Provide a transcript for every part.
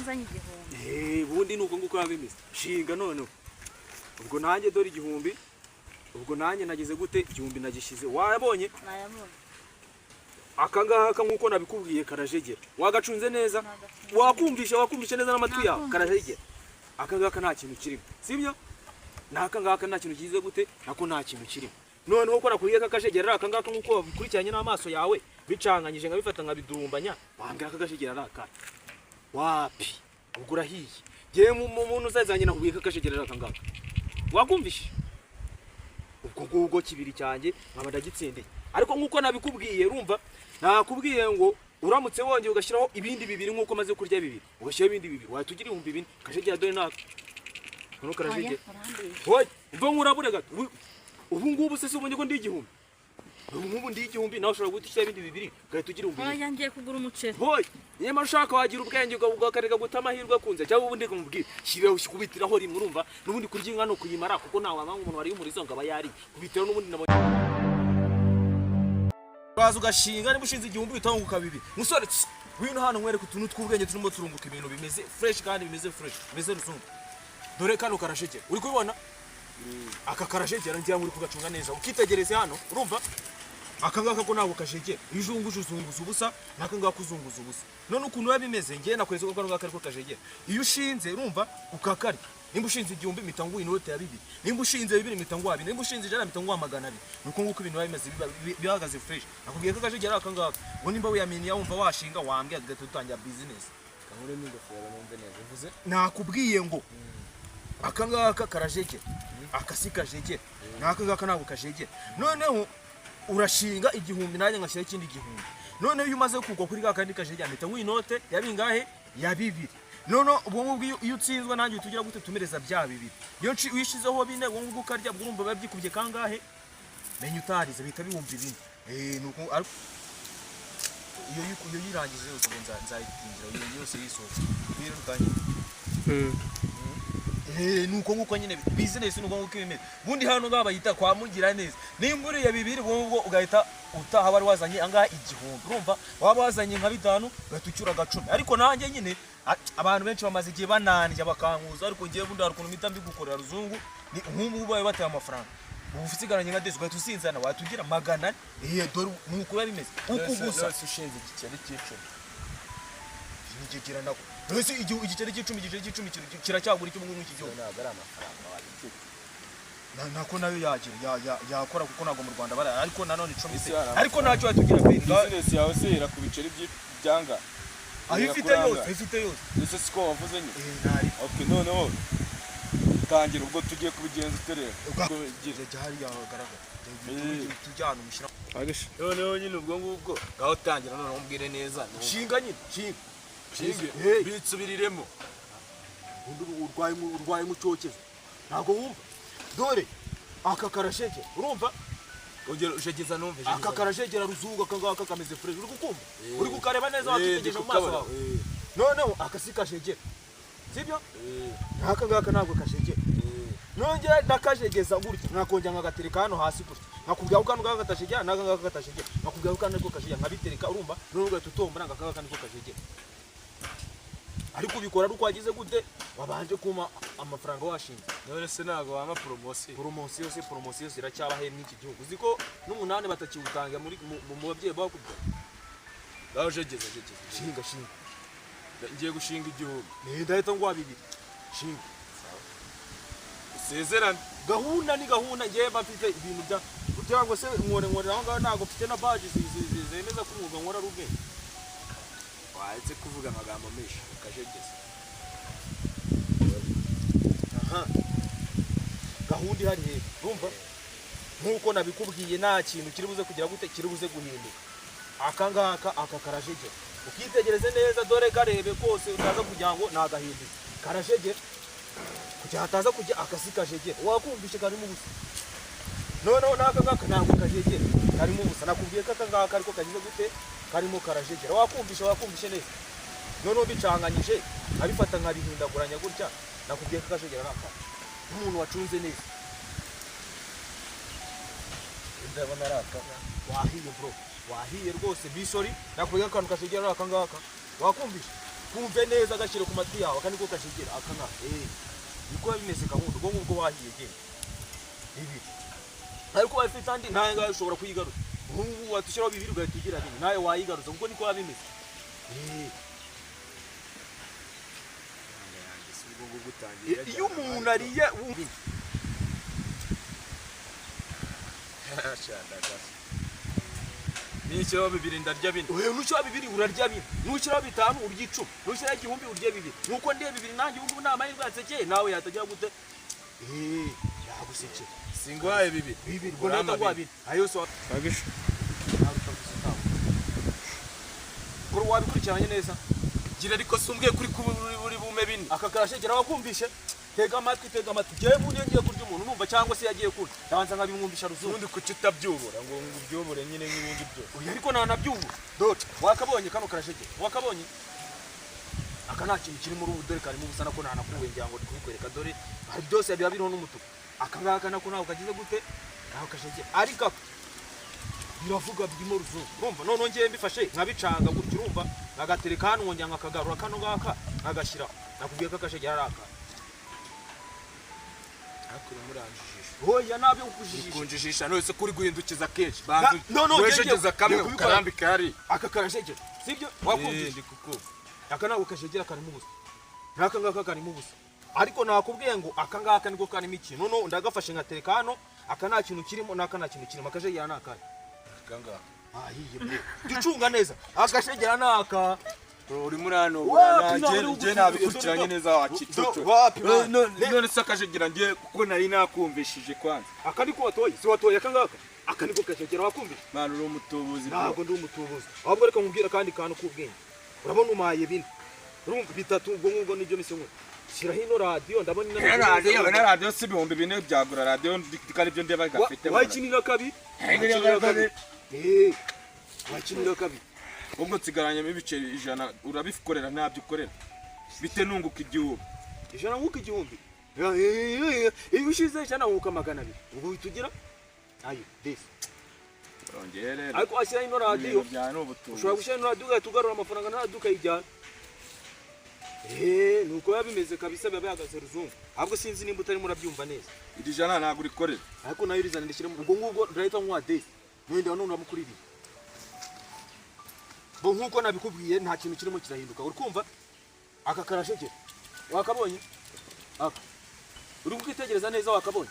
nzanye 1000. Ubundi ni uko nguko biba bimeze. Shinga noneho. Ubwo nanjye dore 1000, ubwo nanjye nagize gute? 1000 nagishyize, wayabonye? Nayabonye. Aka ngaka nk'uko nabikubwiye karajegera. Wagacunze neza? Nagacunze. Wakumvishe neza n'amatwi yawe? Nakumvise. Karajegera. Aka ngaka nta kintu kirimo, sibyo? N'aka ngaka nta kintu kigize gute? Nako nta kintu kirimo. Noneho ko nakubwiye ko akajegera ari aka ngaka, nk'uko wabikurikiranye n'amaso yawe, bicanganyije nkabifata nkabidurumbanya, wambwira ko akajegera ari akahe? Wapi, ubwo urahiye. Ngewe mu muntu uzazanye nakubwiye ko akajegera ari aka ngaka, wakumvishe? Ubwo ngubwo 2 cyanjye nkaba ndagitsindiye. Ariko nk'uko nabikubwiye, urumva nakubwiye ngo uramutse wongeye ugashyiraho ibindi 2, nk'uko maze kurya 2, ugashyiraho ibindi 2, wahita ugira 4000. Kajegera dore naka kano karajegera. Oya, urambeshya. Hoya, umva, nkurabure gato. Ubu ngubu se si ubonye ko ndi 1000? Ubu ngubu ndi 1000, nawe ushobora guhita ushyiraho ibindi 2, ugahita ugira 4000. Oya, ngiye kugura umuceri. Hoya, nyamara ushaka wagira ubwenge ukareka guta amahirwe akunze. Cyangwa ubundi kumubwira shyiraho, kubitiraho rimwe. Urumva n'ubundi kurya inka ni ukuyimara, kuko ntawe wamanga umuntu wariye umurizo ngo aba yariye. Kubitiraho n'ubundi nabonye uraza ugashinga. Niba ushinze 1000, uhita 2. Musore, tss, ngwino hano nkwereke utuntu tw'ubwenge turimo turunguka, ibintu bimeze fresh kandi bimeze fresh, bimeze ruzungu. Dore kano karashegera, uri kubibona? Aka karashegera, ngira ngo uri kugacunga neza, ukitegereze hano. Urumva aka ngaka ko ntabwo kajegera. Iyo uzunguje uzunguza ubusa, n'aka ngaka uzunguza ubusa. None ukuntu biba bimeze, ngewe nakweretse ko kano ngaka ariko kajegera. Iyo ushinze, urumva, ukakarya, nimba ushinze 1000, mpita nguha inote ya 2. Nimba ushinze 2, mpita nguha 4. Nimba ushinze 100, mpita nguha 200. Ni uko nguko ibintu biba bimeze, biba bihagaze fresh. Nakubwiye ko akajegera ari aka ngaka. Ngo nimba wiyaminiye, wumva washinga, wambwira tugahita dutangira business. Kankuremo ingofero numve neza uvuze. Nakubwiye ngo aka ngaka karajegera, aka si kajegera, n'aka ngaka ntabwo kajegera. Noneho urashinga 1000, nanjye ngashyiraho ikindi 1000. Noneho iyo umaze kugwa kuri ka kandi kajegera, mpita nguha inote ya bingahe? Ya 2. Noneho ubwo ngubwo iyo utsinzwe, nanjye uhita ugira gute? Tumereza bya 2. Iyo wishyizeho 4, ubwo ngubwo ukarya, ubwo urumva biba byikubye kangahe? Menya utarize, bihita 4000. Nuko ariko iyo yirangije yose, ubwo nzayitingira iyo yose yisohotse rero utangiye. Nuko nguko nyine business, nuko nguko ibimeze. Ubundi hano ngaha bayita kwa mugira neza. Nimba uriye 2, ubwo ngubwo ugahita utaha wari wazanye angaha? 1000. Urumva waba wazanye nka 5, ugahita ucyura agacumi. Ariko nanjye nyine abantu benshi bamaze igihe banandya bakankuza, ariko ngewe bundi hari ukuntu mpita mbigukorera ruzungu. Ni nk'ubu ubaye bateye amafaranga, ubu usigaranye nka desi, ugahita usinzana, wahita ugira 400. Dore nuko biba bimeze uko gusa. None ushinze igiceri cy'icumi? Nigegera nako. Mbese igiceri cy'icumi, igiceri cy'icumi kiracyagura icyo muri iki gihugu? Ntabwo ari amafaranga wabifite. Nako nayo yagira yakora, kuko ntabwo mu Rwanda bara, ariko nanone 10 se Ese hari ariko ntacyo watugira pe. Business yawe se ihera ku biceri byanga? Aho ifite yose, aho ifite yose. Ese siko wavuze nyine? Ntari. Okay, noneho tangira. Ubwo tugiye kubigenza ute rero? Ubwo gira. Jya hariya hagaragara, tujya ahantu mushyira. Noneho nyine ubwo ngubwo ngaho tangira, noneho umbwire neza. Shinga nyine, shinga. Shinge? Hey. Binsubiriremo. Undi urwaye mu cyokezo, ntabwo wumva. Dore aka karashege, urumva? Ongera ujegeza numve. Aka karajegera ruzungu, aka ngaka kameze fresh. Uri kukumva? Uri kukareba neza? Ndi Wakitegereje mu maso kukabona. hawe? Noneho aka si kajegera, sibyo? Aka ngaka ntabwo kajegera. Nongera ndakajegeza gutya, nkakongera nkagatereka hano hasi gutya, nkakubwira ko kano ngaka katajegera, n'aka ngaka katajegera, nkakubwira ko kano niko kajegera, nkabitereka. Urumva noneho ugahita utombora ngo aka ngaka niko kajegera. Ariko ubikora ari uko wagize gute? Wabanje kuma amafaranga washinze. None se ntabwo wampa poromosiyo? Poromosiyo se, poromosiyo ziracyabahe muri iki gihugu? Uzi ko n'umunani batakiwutanga muri mu babyeyi bakubyaye? Ngaho jegeza, jegeza. Shinga, shinga. Ngiye gushinga 1000. Ndahita nguha 2. Shinga. Usezerane. Gahunda ni gahunda. Ngewe mba mfite ibintu bya kugira ngo se nkore aho ngaho, ntabwo mfite na badge zemeza ko umwuga nkora ari ubwenge. Waretse kuvuga amagambo menshi ukajegeza? Aha, gahunda ihari rero, urumva nk'uko nabikubwiye, nta kintu kiri buze kugira gute, kiri buze guhinduka. Aka ngaka, aka karajegera, ukitegereze neza. Dore karebe kose, utaza kugira ngo ni agahinduka. Karajegera kugira hataza kujya akasi kajegera, wakumvishe karimo ubusa. Noneho n'aka ngaka ntabwo kajegera, karimo ubusa. Nakubwiye ko aka ngaka ariko kagize gute? Karimo karajegera. Wakumvishe? Wakumvishe neza? Noneho bicanganyije, nkabifata nkabihindaguranya gutya, nakubwiye ko akajegera ari aka nk'umuntu wacunze neza. Ndabona ari aka. Wahiye bro, wahiye rwose. Bisori, nakubwiye ko akantu kajegera ari aka ngaka, wakumvishe? Kumve neza, agashyire ku matwi yawe. Aka niko kajegera, aka ngaka. Niko biba bimeze gahunda. Ubwo ngubwo wahiye, genda bibiri, ariko ubaye ufite andi ntayo ngayo ushobora kuyigaruza. Ubu ngubu watushyiraho bibiri ugahita ugira bine, nawe wayigaruza kuko niko biba bimeze. Ubwo ngubwo utangiye. Iyo umuntu ariye Nishyiraho bibiri ndarya bine. Oya, nushyiraho bibiri urarya bine, nushyiraho bitanu urya 10, nushyiraho 1000 urya bibiri. Nuko ndiye bibiri nanjye ubu ngubu ni amahirwe yansekeye, nawe yatagira gute? Yagusekeye. Singwaye bibiri. Bibiri ubwo ndahita nguha bine, ayo yose Kagisha. Kuri wabikurikiranye neza. Gira ariko sumbwiye kuri buri bume bine. Aka karashegera, wakumvishe? Tega amatwi, tega amatwi. Njyewe ubundi iyo ngiye kurya umuntu numva cyangwa se yagiye kurya, ndabanza nkabimwumvisha ruzungu. Ubundi kuki utabyubura ngo ubyubure nyine nk'ibindi byose? Oya, ariko nanabyubura. Dore wakabonye kano karashegera, wakabonye? Aka nta kintu kiri muri ubu, dore karimo ubusa, nako nanakuwe ngira ngo ndi kubikwereka. Dore hari byose biba biriho n'umutuku. Aka ngaka nako ntabwo kagize gute, ntabwo kashegera, ariko aka biravuga, birimo ruzungu, urumva? Noneho ngewe mbifashe nkabicanga gutyo, urumva, nkagatereka hano, nkongera nkakagarura kano ngaka nkagashyira. Nakubwiye ko akashegera ari aka. Ariko muranjijisha. Oya, nabyo kukujijisha. Kunjijisha none se kuri guhindukiza kenshi? No, no, wejegeza kamwe ngiye kubikora. ukarambika hari. Aka karashegera, sibyo? Wakumvise? Ndi kukumva. Aka ntabwo kashegera, karimo ubusa, n'aka ngaka karimo ubusa, ariko nakubwiye ngo aka ngaka niko karimo ikintu. Noneho ndagafashe nkatereka hano, aka nta kintu kirimo n'aka nta kintu kirimo. Akashegera ni akahe? Aka ngaka. Ahiye bro, jya ucunga neza, akashegera ni aka. Urimo uranubura. Wapi, ntabwo uri Njye nabikurikiranye neza wakitoto. Wapi, man. None se akajegera ngiye kuko nari nakumvishije kwanza. Aka niko watoye, si watoye aka ngaka? Aka niko kashegera, wakumvise? Mwana, uri umutubuzi bro. Ntabwo ndi umutubuzi, ahubwo reka nkubwire akandi kantu k'ubwenge. Urabona umaye bine, urumva bitatu, ubwo ngubwo nibyo mise nkora, shyiraho ino radiyo, ndabona ino. Na radiyo si 4000 byagura radiyo kandi ibyo ndeba gafite. Wayikinira kabiri. Wayikinira kabiri. Wayikinira kabiri. Ubwo nsigaranyemo ibiceri 100, urabikorera ntabyo ukorera bite nunguka 1000? 100 nkuko 1000, iyo ushize 100 wunguka 200, ubwo uhita ugira ayo desi. Urongeye rero. Ariko washyiraho ino radiyo. Ibintu byawe ni ubutubuzi. Ushobora gushyira ino radiyo ugahita ugarura amafaranga na radiyo ukayijyana. Nuko biba bimeze kabisa, biba bihagaze ruzungu. Ahubwo sinzi nimba utarimo urabyumva neza. Iri jana ntabwo urikorera. Ariko nayo urizana ndishyiremo, ubwo ngubwo ndahita nkuha desi, wenda none uramukuririye bo. Nkuko nabikubwiye, nta kintu kirimo kirahinduka, uri kumva? Aka karashegera, wakabonye? Aka uri kukitegereza neza, wakabonye?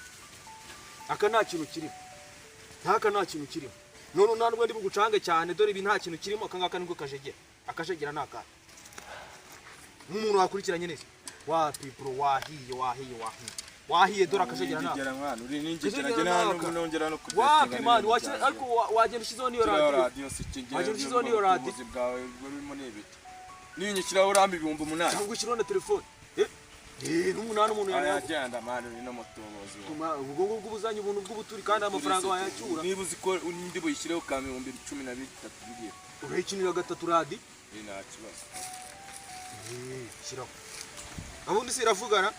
Aka nta kintu kirimo, ntaka nta kintu kirimo. None nta nubwo ndi bugucange cyane, dore ibi nta kintu kirimo. Aka ngaka niko kajegera. Akajegera ni akahe nk'umuntu wakurikiranye neza? Wapi bro, wahiye, wahiye, wahiye, wahiye. Dore akajegera ni aka. Ningegera mwana, uri ningegera. Akajegera njye ni nta aka. nubwo nongera no Wapi man, washyira washyira ariko wagenda ushyizeho n'iyo radiyo. Radiyo si ikigera. Wagenda ushyizeho n'iyo radiyo. Ubutubuzi bwawe burimo ni ibiki? Ninyishyiraho urampa 8000. Cyangwa ushyiraho na telefone. N'umunani umuntu yanayagura. Ayagenda mwana, uri n'umutubuzi wowe. Tuma ubwo ngubwo ubuzanye ubuntu bw'ubuturi kandi amafaranga wayacyura. Niba uzi ko undi buyishyireho ukama 13,000 ngiye. Urayikinira gatatu radi. Nta kibazo. Shyiraho, ubundi si iravugana.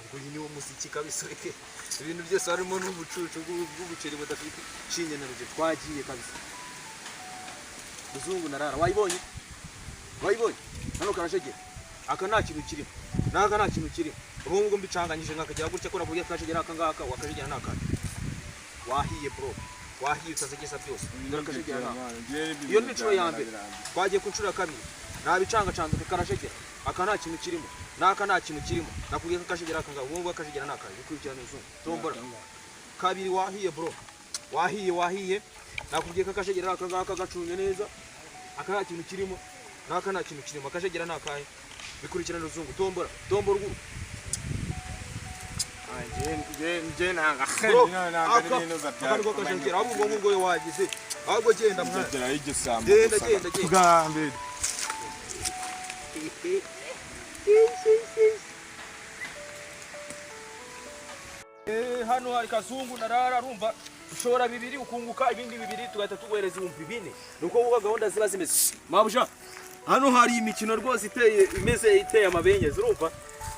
Ubwo uyu niwo muziki kabisa, ureke ibintu byose harimo n'ubucucu bw'ubuceri budafite shinge na rugero. Twagiye kabisa, ruzungu narara. Wayibonye? Wayibonye? Hano karashegera, aka nta kintu kirimo n'aka nta kintu kirimo. Ubu ngubwo mbicanganyije nkakagera gutya, ko navuye akajegera aka ngaka, wakajegera ni aka. Wahiye bro, wahiye, utazegesa byose. Dore akajegera ni aka. Iyo ni inshuro ya mbere, twagiye ku nshuro ya kabiri. Nabicangacanze, aka karashegera, aka nta kintu kirimo n'aka nta kintu kirimo. Nakubwiye ko akajegera aka ngaka, ubu ngubu akajegera ni aka. Bikurikirana uzungu, tombora kabiri. Wahiye bro, wahiye, wahiye. Nakubwiye ko akajegera aka ngaka, gacunye neza. Aka nta kintu kirimo n'aka nta kintu kirimo. Akajegera ni akahe? Bikurikirana uzungu, tombora, tombora uguru. Bro, aka niko kajegera. Ahubwo ubwo ngubwo wagize, ahubwo genda mwana. Genda, genda, genda. Bwa mbere. Hano hari kazungu narara, arumva ushobora bibiri ukunguka ibindi bibiri, tugahita tuguhereza 4000. Nuko kuko gahunda ziba zimeze, mabuja. Hano hari imikino rwose iteye, imeze, iteye amabengeza, urumva?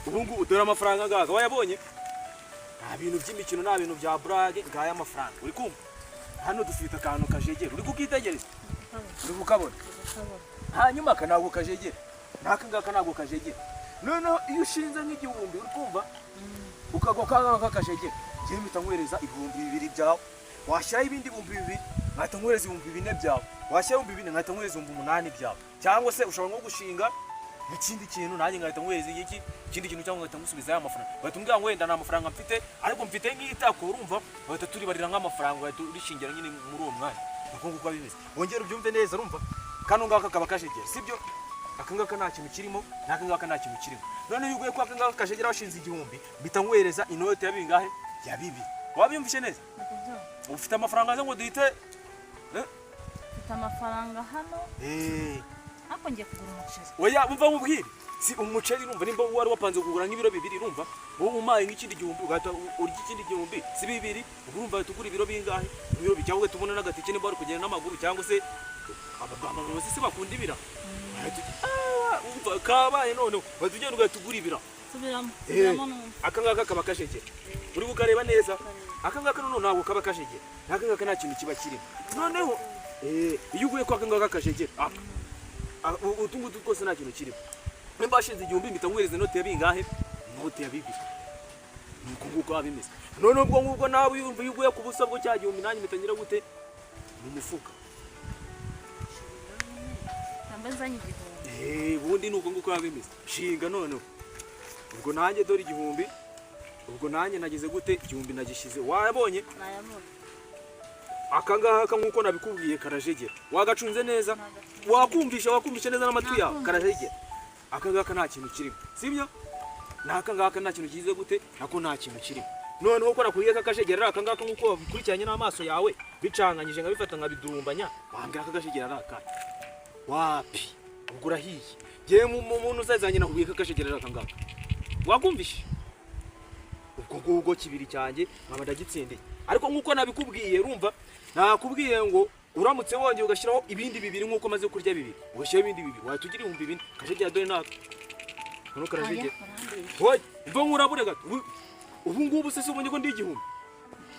Ubu ngubu dore amafaranga ngaga, wayabonye? Nta bintu by'imikino, nta bintu bya burage, ngaya amafaranga, uri kumva? Hano dufite akantu kajegera, uri kukitegereza? Uri kukabona? Hanyuma aka ntabwo kajegera, n'aka ngaka ntabwo kajegera. Noneho iyo ushinze nk'igihumbi, uri kumva, ukagwa ka ngaka kajegera, njyewe mpita nkohereza 2000 byawe. Washyiraho ibindi 2000, nkahita nkohereza 4000 byawe. Washyiraho 4000, nkahita nkohereza 8000 byawe. Cyangwa se ushobora nko gushinga ikindi kintu, nanjye nkahita nkohereza iki ikindi kintu, cyangwa nkahita ngusubiza ya mafaranga. Bahita umbwira ngo wenda nta mafaranga mfite, ariko mfite nk'itako, urumva, bahita turibarira nk'amafaranga, ugahita urishingira nyine muri uwo mwanya. Uko nguko bimeze, wongere ubyumve neza. Urumva, kano ngaka kaba kajegera, sibyo? Aka ngaka nta kintu kirimo, n'aka ngaka nta kintu kirimo. Noneho iyo uguye ko aka ngaka kajegera, washinze 1000, mpita nkohereza inote ya bingahe? Ya 2000. Wabyumvishe neza? Ndakubyumva. Ufite amafaranga aze ngo duhite? Mfite amafaranga hano, ariko ngiye kugura umuceri. Oya, umva nkubwire, si umuceri. Urumva, nimba wari wapanze kugura nk'ibiro 2, urumva, wowe umaye nk'ikindi 1000, ugahita urya ikindi 1000, si 20? Ubwo urumva uhita ugura ibiro bingahe? Ibiro 2, cyangwa ugahita ubona n'agatike nimba wari kugenda n'amaguru, cyangwa se abagabo se bakunda ibira. Ah, umva kabaye. Noneho uhita ugenda ugahita ugura ibira. Subiramo, subiramo numva. Aka ngaka kaba kajegera, uri kukareba neza. Aka ngaka noneho ntabwo kaba kajegera, n'aka ngaka nta kintu kiba kirimo. Noneho iyo uguye ko aka ngaka kajegera, aka utu ngutu twose nta kintu kirimo. Nimba washinze 1000, mpita nguhereza inote ya bingahe? Inote ya 2000. Ni uko nguko biba bimeze. Noneho ubwo ngubwo nawe yumva, iyo uguye ku busa bwo cya 1000, nanjye mpita ngira gute? Mu mufuka. Mba nzanye 1000. Ubundi ni uko nguko biba bimeze. Shinga noneho, ubwo nanjye dore 1000. Ubwo nanjye nagize gute? 1000 nagishyize, wabonye? Nayabonye. Aka ngaka nk'uko nabikubwiye karajegera. Wagacunze neza? Wakumvisha neza n'amatwi yawe? Nakumvise. Karajegera. Aka ngaka nta kintu kirimo, sibyo? N'aka ngaka nta kintu kigize gute? Nako nta kintu kirimo. Noneho ko nakubwiye ko akajegera ari aka ngaka, nk'uko wabikurikiranye n'amaso yawe, bicanganyije, nkabifata nkabidurumbanya, wambwira ko akajegera ari akahe? Wapi, ubwo urahiye. Ngewe mu muntu uzazanye nakubwiye ko akajegera ari aka ngaka, wakumvishe? Ubwo ngubwo 2 cyanjye nkaba ndagitsindiye. Ariko nk'uko nabikubwiye, urumva, nakubwiye ngo uramutse wongeye ugashyiraho ibindi 2, nk'uko maze kurya 2, ugashyiraho ibindi 2, wahita ugira 4000. Kajegera, dore naka kano karajegera. Hoya, mva nkurabure gato. Ubu ngubu se si ubonye ko ndi 1000?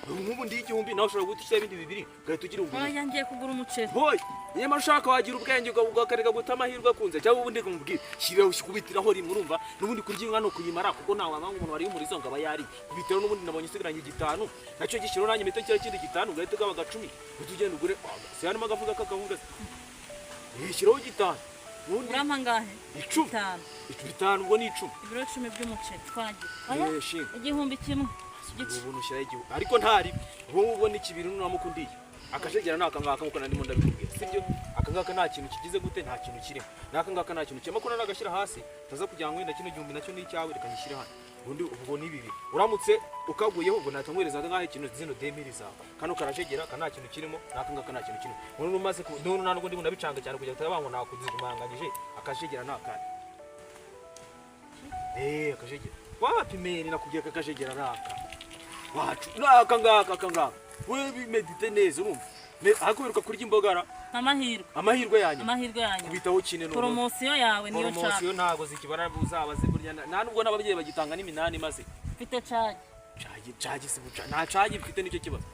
Ubu ngubu ndi 1000, nawe ushobora guhita ushyiraho ibindi 2, ugahita ugira 4000. Oya, ngiye kugura umuceri. Hoya, nyamara ushaka wagira ubwenge ugakareka guta amahirwe akunze. Cyangwa ubundi kumubwira, shyiraho, kubitiraho rimwe. Urumva, n'ubundi kurya inka ni ukuyimara, kuko ntawe wabanga umuntu wariye umurizo ngo aba yariye. Kubitiraho, n'ubundi nabonye usigaranye 5, nacyo gishyiraho, nanjye mpita nshyiraho ikindi 5, ugahita ugaba agacumi, uhita ugenda ugure. Si harimo agafuka k'akawunga se? Shyiraho 5 ubundi. Urampa angahe? 10. 5. 5, ubwo ni 10. Ibiro 10 by'umuceri, twagiye. Oya, Shinga. 1000 igice. Ubu ushyiraho 1000, ariko ntari ubu ngubu ni 2 nuramuka undiye. Akajegera ni aka ngaka, nk'uko narimo ndabikubwira, sibyo? Aka ngaka nta kintu kigize gute? Nta kintu kirimo. N'aka ngaka nta kintu kirimo. Ko nagashyira hasi utaza kugira ngo wenda kino 1000 nacyo ni icyawe. Reka ngishyire hano. Ubundi ubwo ni 2. Uramutse ukaguyeho, ubwo nahita nguhereza ngaho ikintu, zino 2000 zawe. Kano karajegera, aka nta kintu kirimo, n'aka ngaka nta kintu kirimo. None umaze ku none nta nubwo ndimo ndabicanga cyane kugira ngo utavuga ngo nakuzimanganyije. Akajegera ni akandi. Akajegera wapi meni? Nakubwiye ko akajegera ari aka wacu, ni aka ngaka, aka ngaka. Wewe bimedite neza, urumva? Ariko wiruka kurya imbogara. Amahirwe. Amahirwe yanyu. Amahirwe yanyu. Kubitaho kine none. Poromosiyo yawe niyo nshaka. Poromosiyo ntago zikibara, uzabaze burya nta nubwo n'ababyeyi bagitanga n'iminani maze. Mfite cagi. Cagi, cagi si buca, nta cagi mfite, nicyo kibazo.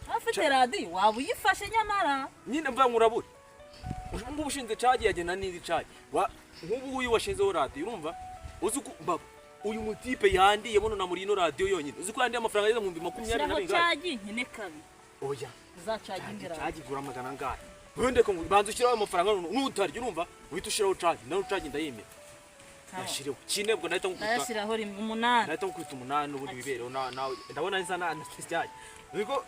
Afite radiyo, waba uyifashe nyamara. Nyine mva nkurabure, ubu ngubu ushinze cagi yagenda n'indi cagi. Nk'ubu uyu washinzeho radiyo, urumva, uzi ko mbaba uyu mutipe yandiye buno na muri ino radiyo yonyine, uzi ko yandiye amafaranga ageze mu 20,000 na Shyiraho bingahe? cagi nkine kabiri. Oya. Uzacagingira. Cagi igura magana angahe? Wende ko banza ushyiraho amafaranga none nutarya, urumva, uhita ushyiraho cagi nawe. Cagi ndayemera, yashireho kine, ubwo nahita ngukubita. Ndayashyiraho rimwe, 8. Nahita ngukubita 8, n'ubundi wibereho nawe. Ndabona nza na cagi niko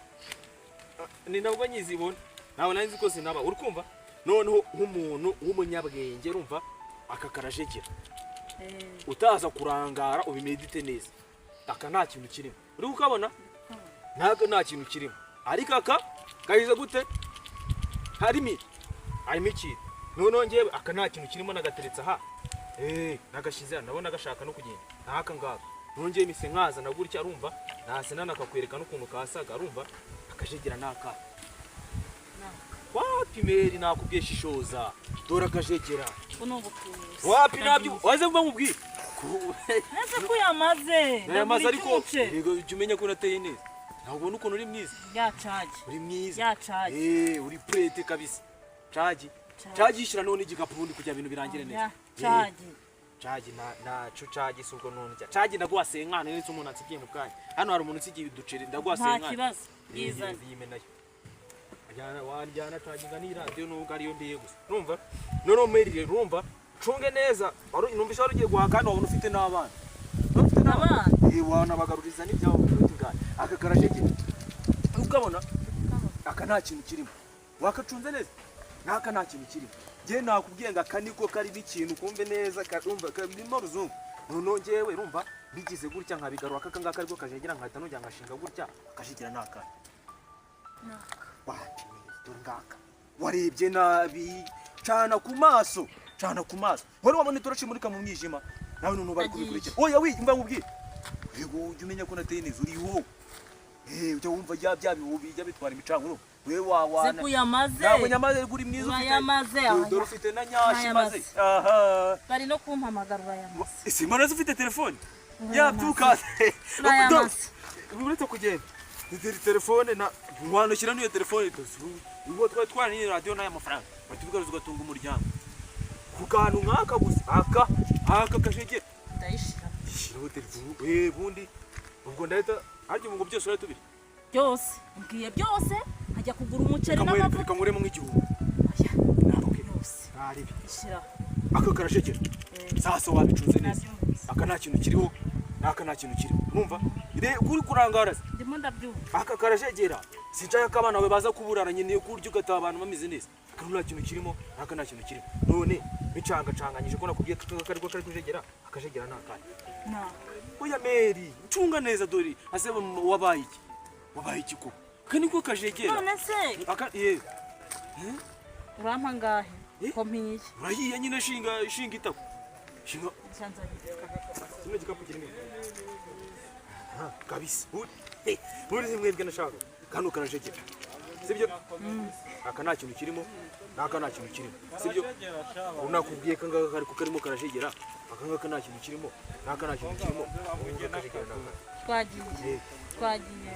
ni nabwo nyizibona, nawe nari nzi ko sinaba. Uri kumva? Noneho nk'umuntu w'umunyabwenge, urumva, aka karajegera. Utaza kurangara, ubimedite neza. Aka nta kintu kirimo, uri kukabona? Ntabwo nta kintu kirimo. Ariko aka kahize gute? Harimo ikintu. Noneho ngewe aka nta kintu kirimo, nagateretse aha, nagashyize hano, ndabona gashaka no kugenda. N'aka ngaka nongeye mise nkazana gutya, arumva, nasena nakakwereka n'ukuntu kasaga. Arumva, akajegera n'aka wapi meri? Nakubwiye shishoza, dore akajegera. Ubu ni ubutubuzi. Wapi, nabyo waze mva nkubwire. Nese ko uyamaze? Nayamaze, Ndagura ariko icy'umuceri. yego, jya umenya ko unateye neza. Ntabwo ubona ukuntu uri mwiza? Ya cagi. Uri mwiza. Ya cagi. Uri prête kabisa. Cagi. Cagi shyira none igikapu ubundi kugira ibintu birangire neza. Oya, cagi. Cagi naco cagi si ubwo none cagi ndaguha senkani ndetse umuntu ansigiye mu kanya. Hano hari umuntu usigiye uduceri, ndaguha Nta senkani. kibazo, yizane. Yimenayo. Ajyana wanjyana cagi nga ni radiyo nubwo ariyo ndiye gusa. Urumva? Noneho merire, urumva? Cunge neza. Wari numvise wari ugiye guhaha kandi wabona ufite n'abana. Wari ufite n'abana? Abana. Eh, wanabagaruriza n'ibyabo mu minota ingahe. Aka karashege. Ukabona? Aka nta kintu kirimo. Wakacunze neza? N'aka nta kintu kirimo. Njye nakubwiye ngo aka niko karimo ikintu, kumve neza, karumva karimo ruzungu. Noneho njyewe urumva bigize gutya nkabigarura, aka ngaka ariko kajegera, nkahita nongera ngashinga gutya, akajegera n'akana. Wapi, dore ngaka. Warebye nabi, cana ku maso, cana ku maso. Wari wabona itoroshi imurika mu mwijima, nawe none bari kubikurikira. Oya wi, mva nkubwire. Yego, ujya umenya ko nateye neza uri wowe. Eh, ujya wumva bya bihu bijya bitwara imicanga urumva. Wewe wawana. Se kuyamaze. Ntabwo nyamaze, uri mwiza ufite. Urayamaze. Dore ufite na nyashi maze. Urayamaze. Aha. Bari no kumpamagara, urayamaze. Ese mbona ufite telefone? Urayamaze. Yabyuka. Urayamaze. Uretse kugenda. Dore telefone na wanushyira n'iyo telefone, ubwo twari twara n'iyo radiyo n'aya mafaranga. Batubigaruza ugatunga umuryango. Ku kantu nk'aka gusa. Aka kajegera. Ndayishira. Shyiraho telefone. Eh, bundi ubwo ndahita harya ubu ngo byose urahita ubiri. Byose mbwiye byose, nkajya kugura umuceri Reka n'amavuta. Reka nkuremo nk'igihumbi. Oya, Okay. byose. Ntaribi. Ishyira. Aka karashegera. Eh. Sasa wabicunze neza. Nabyumvise. Aka nta kintu kiriho, n'aka nta kintu kiriho. Urumva? Kuri kurangara se. Ndimo ndabyumva. Aka karashegera. Sinshaka ko abana bawe baza kuburara, nkeneye kurya ugataha abantu bameze neza. Aka nta kintu kirimo, n'aka nta kintu kirimo. None bicangacanganyije ko nakubwiye ko aka kariko kari kujegera, akajegera ni akanya. Naka. Oya Mary, ncunga neza dore. Ase wabaye iki? Wabaye iki koko? Aka niko kajegera. None se Aka ye. urampa ngahe? Eh? Ko mpiye. Urahiye nyine, shinga itako. Shinga Nsanzanire. Kino gikapu kirimo iki? Aha, kabisa. Uri mwebwe nashaka. Kano karajegera. Sibyo? Aka nta kintu kirimo, n'aka nta kintu kirimo. Sibyo? Unakubwiye ko ngaka kariko karimo karajegera. Aka ngaka nta kintu kirimo, n'aka nta kintu kirimo. Ubu kajegera n'aka. Twagiye. Eh. Twagiye.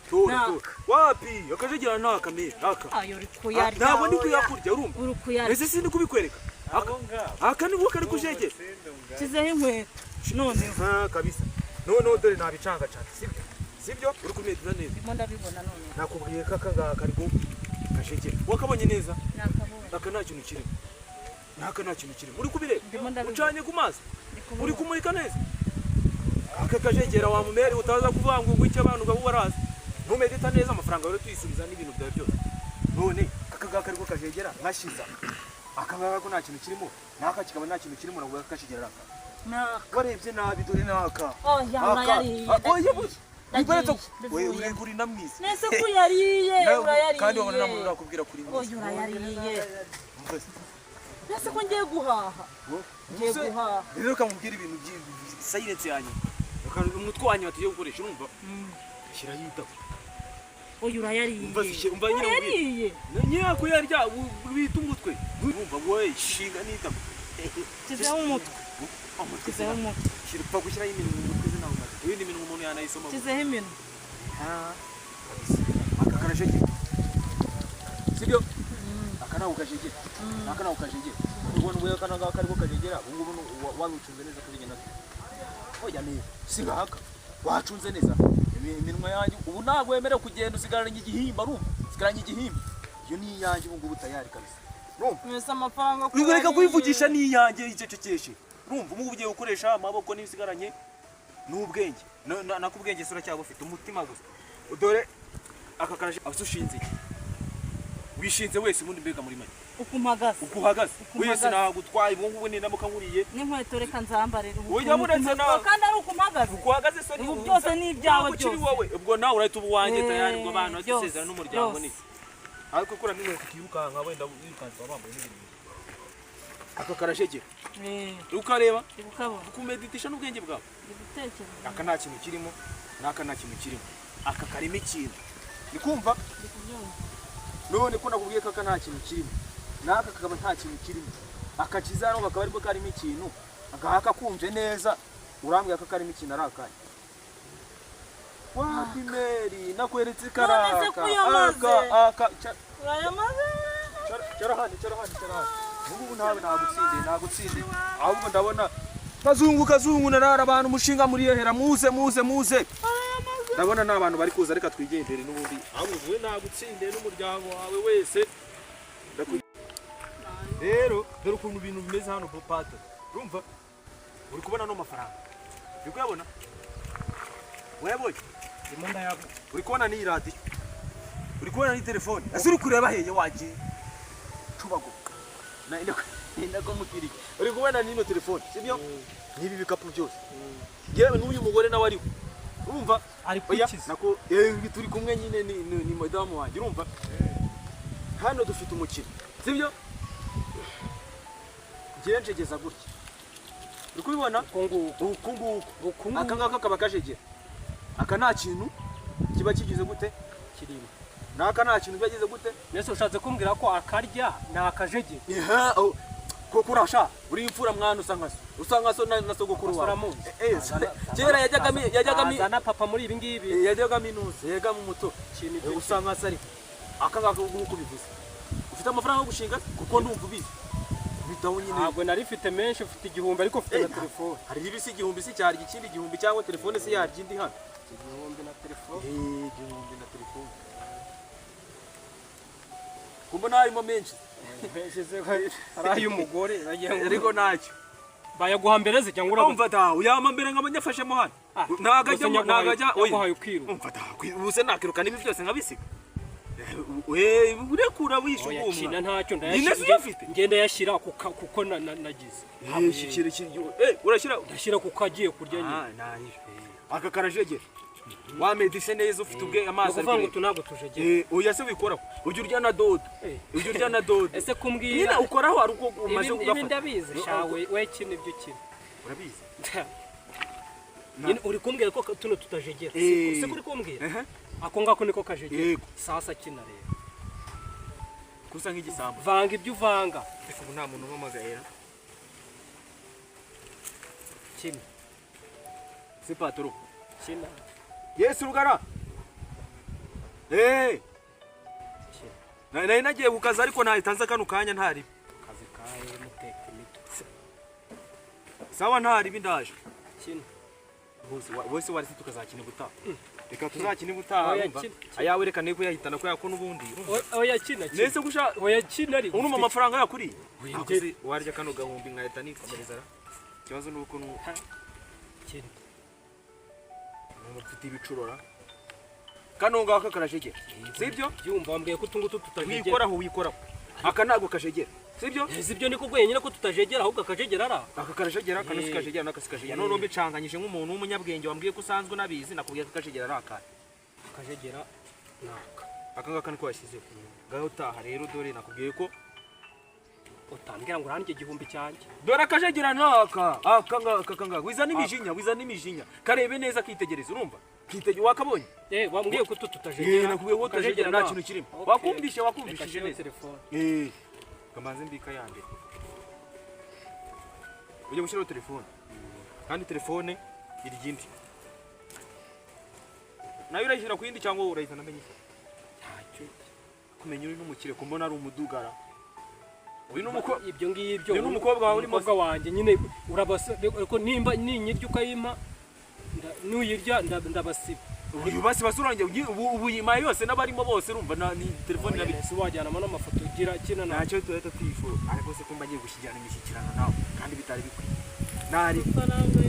Tora, Naka. tora. Wapi? Akajegera n'aka me, aka. Ayo uri kuyarya. Ntabwo ndi kuyakurya, urumva? Uri kuyarya. Ese sindi kubikwereka? Aka nibwo kari kujegera. Nshyizeho inkweto. Noneho. Ha, kabisa. Noneho dore nabicangacanga, sibyo? Sibyo? Uri kumedura neza. Ndimo ndabibona noneho. Nakubwiye ko aka ngaka kariko kajegera. Wakabonye neza? Nakabonye. Aka nta kintu kirimo, n'aka nta kintu kirimo. Uri kubireba? Ndimo ndabibona. Ucanye ku maso? Ndi kubibona. Uri kumurika neza aka kajegera wa mumeri, utaza kuvuga ngo ngwike abantu ngo waraza ntumedita neza amafaranga rero tuyisubiza n'ibintu byawe byose. None aka ngaka ariko kajegera nkashiza aka ngaka ko nta kintu kirimo, n'aka kikaba nta kintu kirimo, nabwo kajegera aka. Naka. Warebye nabi, dore n'aka. Oya, Aka. urayariye. Ah, oya, Ndagiye. we Ndavuye. uri na mwiza. Nese ko uyariye, urayariye. Kandi wabona nta muntu urakubwira kuri mwiza. Oya, urayariye. Umva se. Nese ko ngiye guhaha. Ngiye Umusore, guhaha. rero kamubwira ibintu silence yanyu. Umutwe wanyu tugiye gukoresha, urumva? Shyiraho itako. Oya, urayariye. Umva se, umva nyine nkubwire. Urayariye. Nyine kuyarya bita umutwe. Urumva wowe, shinga n'itako. Nshyizeho umutwe. Umutwe. Nshyizeho umutwe. Shyira, upfa gushyiraho iminwa, umutwe se nawe umaze. Ubundi iminwa umuntu yanayisoma. Nshyizeho iminwa. Aka karashegera. Sibyo? Aka ntabwo kajegera. Aka ntabwo kajegera. Ubwo nubwo aka ngaka ariko kajegera, ubu ngubu wabicunze neza kajegera nako. Oya neza. Si ngaka. Wacunze neza. Iminwa yanjye ubu ntabwo wemerewe kugenda usigaranye igihimba, urumva? Usigaranye igihimba. Iyo ni iyanjye ubu ngubu tayari kabisa. Urumva? Mwese amafaranga ko Reka uyariye. kubivugisha, ni iyanjye, icecekeshe. Urumva, ubu ugiye gukoresha amaboko n'ibisigaranye n'ubwenge. Nako ubwenge se uracyabufite, umutima gusa. Dore aka karaje asushinze iki? Wishinze wese ubundi mbega muri make. Uko mpagaze. Uko uhagaze. Uko Wese mpagaze. nagutwaye ubu ngubu nindamuka nkuriye. N'inkweto reka nzambare. Oya, buretse nawe. Kandi ari uko mpagaze. Uko uhagaze se ni Ubu byose ni ibyawe ntabwo ukiri byose. wowe. Ubwo nawe urahita uba uwanjye Eh, tayari, ubwo abantu byose, basezerana n'umuryango ni. byose. Ariko kuramo inkweto ukirukanka, wenda wirukanka bambaye n'ibintu. Aka karashegera. Eh, Ukareba ndi kukabona. kumeditisha n'ubwenge bwawe. Ndi gutekereza. Aka nta kintu kirimo, n'aka nta kintu kirimo. Aka karimo ikintu. Ni kumva? Ndi kubyumva. None ko nakubwiye ko aka nta kintu kirimo, n'aka kakaba nta kintu kirimo, aka kizano kakaba ariko karimo ikintu, agahaka kumve neza, urambwira ko karimo ikintu ari akanya. Wapi Mary, nakweretse None se karaka. ko uyamaze? Aka Urayamaze. Icara hano, icara hano, icara hano. Ubu ntawe nagutsindiye. Ahubwo ndabona kazungu kazungu narara abantu umushinga muri yehera muze muze muze. Ndabona nta bantu bari kuza, reka twigendere n'ubundi. Ahubwo wowe nagutsindiye n'umuryango wawe wese. Rero dore ukuntu ibintu bimeze hano pato. Urumva? Uri kubona no mafaranga. Uri kuyabona? Wayabonye? Ndimo ndayabona. Uri kubona n'iyi radiyo? Uri kubona n'iyi telefone? Ese uri kureba hehe wagiye? Cubago. Nako mukiriye. Uri kubona n'ino telefone, sibyo? N'ibi bikapu byose. Yewe n'uyu mugore nawe ariho. Urumva? Ari Oya, kukiza. nako turi kumwe nyine ni madamu wanjye, urumva? Hano dufite umukino, sibyo? Ngiye njegeza gutya. Uri kubibona? Uku nguku. Uku nguku. Aka ngaka kaba kajegera. Aka nta kintu kiba kigize gute? Kirimo. Naka nta kintu kiba kigize gute? Nese ushatse kumbwira ko akarya ni akajegera? Iha, koko urasha uri imfura mwana usa nka so. Usa nka so na sogokuru wawe. Uramuzi. Kera yajyaga azana papa muri ibi ngibi. Yajyaga minuze, yajyaga mu muto. Kintu ibyo Usa nka so ariko. Aka ngaka nguko bivuze. Ufite amafaranga yo gushinga kuko ndumva ubizi. Bitaho nyine. Ntabwo nari mfite menshi, ufite igihumbi ariko ufite na telefone. Hari ibisi igihumbi si cyarya ikindi gihumbi cyangwa telefone si yarya indi hano. Igihumbi na telefone. Igihumbi na telefone. Kumba harimo menshi. Ari ay'umugore bagiye ngo Ariko ntacyo. Bayaguha mbere se cyangwa urabona? Umva da, uyama mbere nk'abanyafashemo hano. Nagajya nagajya oya. Yaguhaye ukiruka. Umva da, ubuse nakiruka nibi byose nkabisiga. We urekura wishe Oya ubumwa. kina ntacyo Nyine si ndayashyira. uyafite? Ngenda yashyira kuko nagize. Urashyira Ndashyira kuko agiye kurya nyine. Ah, nayo. Aka karajegera. Wa medise neza ufite ubwe amazi Ni ukuvuga ngo ari utu ntabwo tujegera. Oya se wikoraho. Ujya urya na dodo. Ujya urya na dodo. Ese kumbwira Nyine ukoraho ari uko umaze ibi kugafata. ndabizi shawe we kina ibyo ukina. Urabizi. Nyine uri kumbwira ko tuno tutajegera. Se kuri kumbwira? Ako ngako niko kajegera. Yego. Sasa kina rero. Kusa nk'igisambo. Vanga ibyo uvanga. Ariko ubu nta muntu umpamagara. Kina. Si patro. Kina. Yesu rugara. Nari nagiye ku kazi ariko ntahitanze kano kanya ntari. Kazi kahe muteka imitwe. Sawa ntari bindaje. Kina. Bose warisi tukazakina ubutaha. Reka tuzakina ubutaha urumva. Ayawe reka neko yahitana ko yako n'ubundi. Oya kina. Nese gusha Oya kina ari. urumva amafaranga yakuri. Akuze warya kano gahumbi nkahita nikomereza. Ikibazo nuko Kina. mfite ibicurora. Kano ngaka karajegera. Sibyo? Byumva wambwiye ko utungutu tutajegera. Wikoraho wikoraho. Aka ntago kajegera. Sibyo? Sibyo niko gwe nyine ko tutajegera ahubwo akajegera ara. Aka karajegera kano sikajegera naka sikajegera. None mbicanganyije nk'umuntu w'umunyabwenge wambwiye ko usanzwe nabizi nakubwiye ko akajegera ari akaya. Akajegera naka. Aka ngaka niko yashyizeho. Ngaho utaha rero dore nakubwiye ko utambwira ngo urange igihumbi cyanjye. Dore akajegera naka. Aka ngaka ngaka. Wiza n'imijinya, wiza n'imijinya. Karebe neza kitegereza urumva? Kitege wakabonye? Wambwiye ko tutajegera. Nakubwiye ko utajegera nta kintu kirimo. Wakumvishe wakumvishije neza. Kamanze mbika ya mbere. Ujye gushyiraho telefone. Kandi telefone iri indi. Nayo urayishyira ku yindi cyangwa urayizana amenye? Ntacyo. Kumenya uri n'umukire kumbona ari umudugara. Uyu n'umukobwa ibyo ngibyo. Uyu n'umukobwa wawe urimo umukobwa wanjye nyine urabasa ariko nimba ninyirya ukayima nuyirya ndabasiba. Uyu basi basurange ubu yimaye yose n'abarimo bose urumva ni telefone nabi. Ese wajyanamo n'amafoto ugira kina na ntacyo tuhita twifuza ariko se kumba ngiye gushyigirana imishyikirano nawe kandi bitari bikwiye. Nari Amafaranga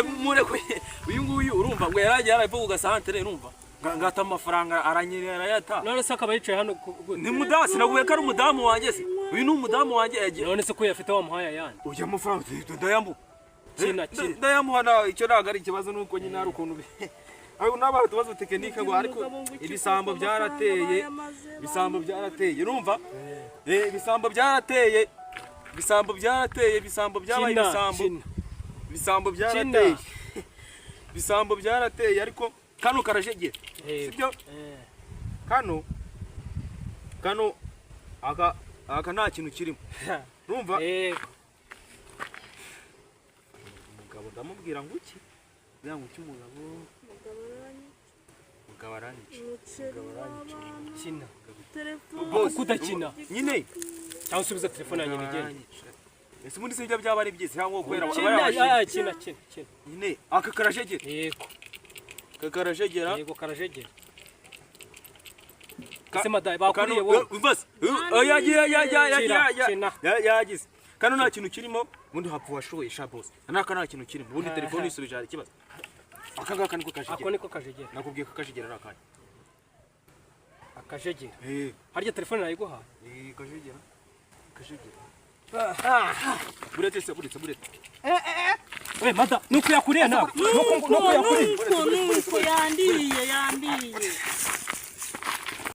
yanjye mureko uyu nguyu urumva ngo yaragiye yarapfa ku gasantere urumva ngata amafaranga aranyerera arayata. None se akaba yicaye hano ni mudasi naguye ko ari umudamu wanjye se. Uyu ni umudamu wanjye yagiye. None se ko yafite wamuhaye ayandi? Uyu amafaranga ndayambu. Kina kina. Ndayamuha na icyo ntago ari ikibazo nuko nyine ari ukuntu ayo n'abantu tubazo tekinike ngo ariko ibisambo byarateye. Ibisambo byarateye urumva? Ibisambo byarateye. Ibisambo byarateye, ibisambo byabaye ibisambo. Ibisambo byarateye. Ibisambo byarateye ariko kano karajegera. Sibyo? Kano kano aka nta kintu kirimo. Urumva? Umugabo ndamubwira ngo iki? Ngo iki umugabo? Mugabo aranyica. Umuceri w'abana. Kina. Telefone. Boss, Kudakina. Nyine Cyangwa usubize telefone yanjye nigende. aranyica. Ese ubundi sibyo byaba ari byiza cyangwa kubera Kina, ah, kina, kina, kina. Nyine aka karajegera. Yego. Aka karajegera. Yego, karajegera. Ka- Ese madayi bakuriye wowe? Umvase. Kina, kina. Yagize. Kano nta kintu kirimo, ubundi hapfa washoboye sha boss. Naka nta kintu kirimo, ubundi telefone isubije hari ikibazo. Aka ngaka niko Ako kajegera. niko kajegera. Nakubwiye ko kajegera ari akanya. Akajegera. Eh, Harya telefone nayiguhaye? eh, kajegera. Kajegera. Buretse se, buretse, buretse. We mada, nuko yakuriye nawe. Nuko yakuriye. Nuko nuko yandiye yandiye.